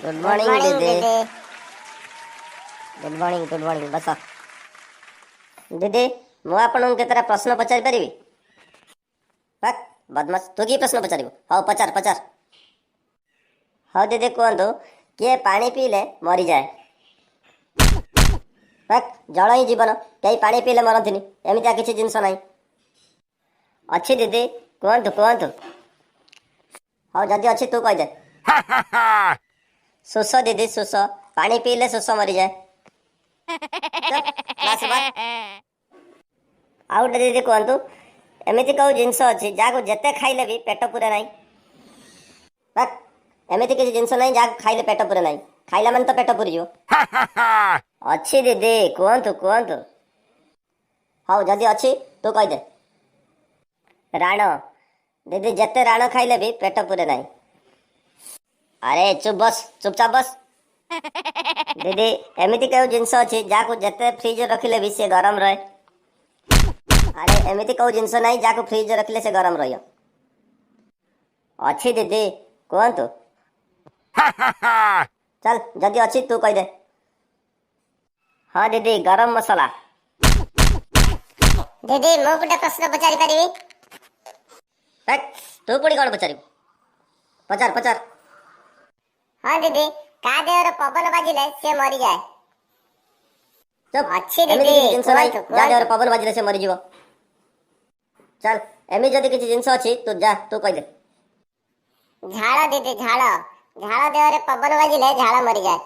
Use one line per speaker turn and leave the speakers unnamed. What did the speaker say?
Good
good
morning
morning
ଦିଦି।
ଦିଦି।
Good morning, good morning, ବସ। ଦିଦି, ମୁଁ ଆପଣଙ୍କୁ କେତେଟା ପ୍ରଶ୍ନ ପଚାରି ପାରିବି? ହକ୍ ବଦମାସ, ତୁ କି ପ୍ରଶ୍ନ ପଚାରିବୁ? ହଉ, ପଚାର ପଚାର। ହଉ ଦିଦି, କୁହନ୍ତୁ, କିଏ ପାଣି ପିଇଲେ ମରିଯାଏ? ହକ୍, ଜଳ ହିଁ ଜୀବନ, କେହି ପାଣି ପିଇଲେ ମରନ୍ତିନି, ଏମିତିଆ କିଛି ଜିନିଷ ନାହିଁ। ଅଛି ଦିଦି, କୁହନ୍ତୁ କୁହନ୍ତୁ। ହଉ, ଯଦି ଅଛି ତୁ କହିଦେ। ଶୋଷ ଦିଦି, ଶୋଷ। ପାଣି ପିଇଲେ ଶୋଷ ମରିଯାଏ। ଚୁପ୍, କ୍ଲାସ୍ ବା। ଆଉ ଗୋଟେ ଦିଦି କୁହନ୍ତୁ, ଏମିତି କେଉଁ ଜିନିଷ ଅଛି ଯାହାକୁ ଯେତେ ଖାଇଲେ ବି ପେଟ ପୁରେ ନାହିଁ? ବାକ୍, ଏମିତି କିଛି ଜିନିଷ ନାହିଁ ଯାହାକୁ ଖାଇଲେ ପେଟ ପୁରେ ନାହିଁ। ଖାଇଲା ମାନେ ତ ପେଟ ପୁରିଯିବ। ଅଛି ଦିଦି, କୁହନ୍ତୁ କୁହନ୍ତୁ। ହଉ, ଯଦି ଅଛି ତୁ କହିଦେ। ରାଣ ଦିଦି, ଯେତେ ରାଣ ଖାଇଲେ ବି ପେଟ ପୁରେ ନାହିଁ। ଆରେ ଚୁପ୍ ବସ, ଚୁପଚାପ ବସ। ଦିଦି, ଏମିତି କେଉଁ ଜିନିଷ ଅଛି ଯାହାକୁ ଯେତେ ଫ୍ରିଜରେ ରଖିଲେ ବି ସେ ଗରମ ରହେ? ଆରେ, ଏମିତି କେଉଁ ଜିନିଷ ନାହିଁ ଯାହାକୁ ଫ୍ରିଜରେ ରଖିଲେ ସେ ଗରମ ରହିବ। ଅଛି ଦିଦି, କୁହନ୍ତୁ। ଚାଲ, ଯଦି ଅଛି ତୁ କହିଦେ। ହଁ ଦିଦି, ଗରମ ମସଲା।
ଦିଦି, ମୁଁ ଗୋଟେ ପ୍ରଶ୍ନ ପଚାରି ପାରିବି?
ହେକ୍, ତୁ ପୁଣି କ'ଣ ପଚାରିବୁ? ପଚାର ପଚାର।
ହଁ ଦିଦି, କାହା ଦେହରେ ପବନ ବାଜିଲେ ସିଏ ମରିଯାଏ?
ଚୁପ୍।
ଅଛି
ଏମିତି
ଦିଦି,
କିଛି ଜିନିଷ ନାହିଁ
କୁହନ୍ତୁ
ଯାହା ଦେହରେ
କୁହନ୍ତୁ।
ପବନ ବାଜିଲେ ସେ ମରିଯିବ। ଚାଲ, ଏମିତି ଯଦି କିଛି ଜିନିଷ ଅଛି ତୁ ଯା, ତୁ କହିଦେ।
ଝାଳ ଦିଦି, ଝାଳ। ଝାଳ ଦେହରେ ପବନ ବାଜିଲେ ଝାଳ ମରିଯାଏ।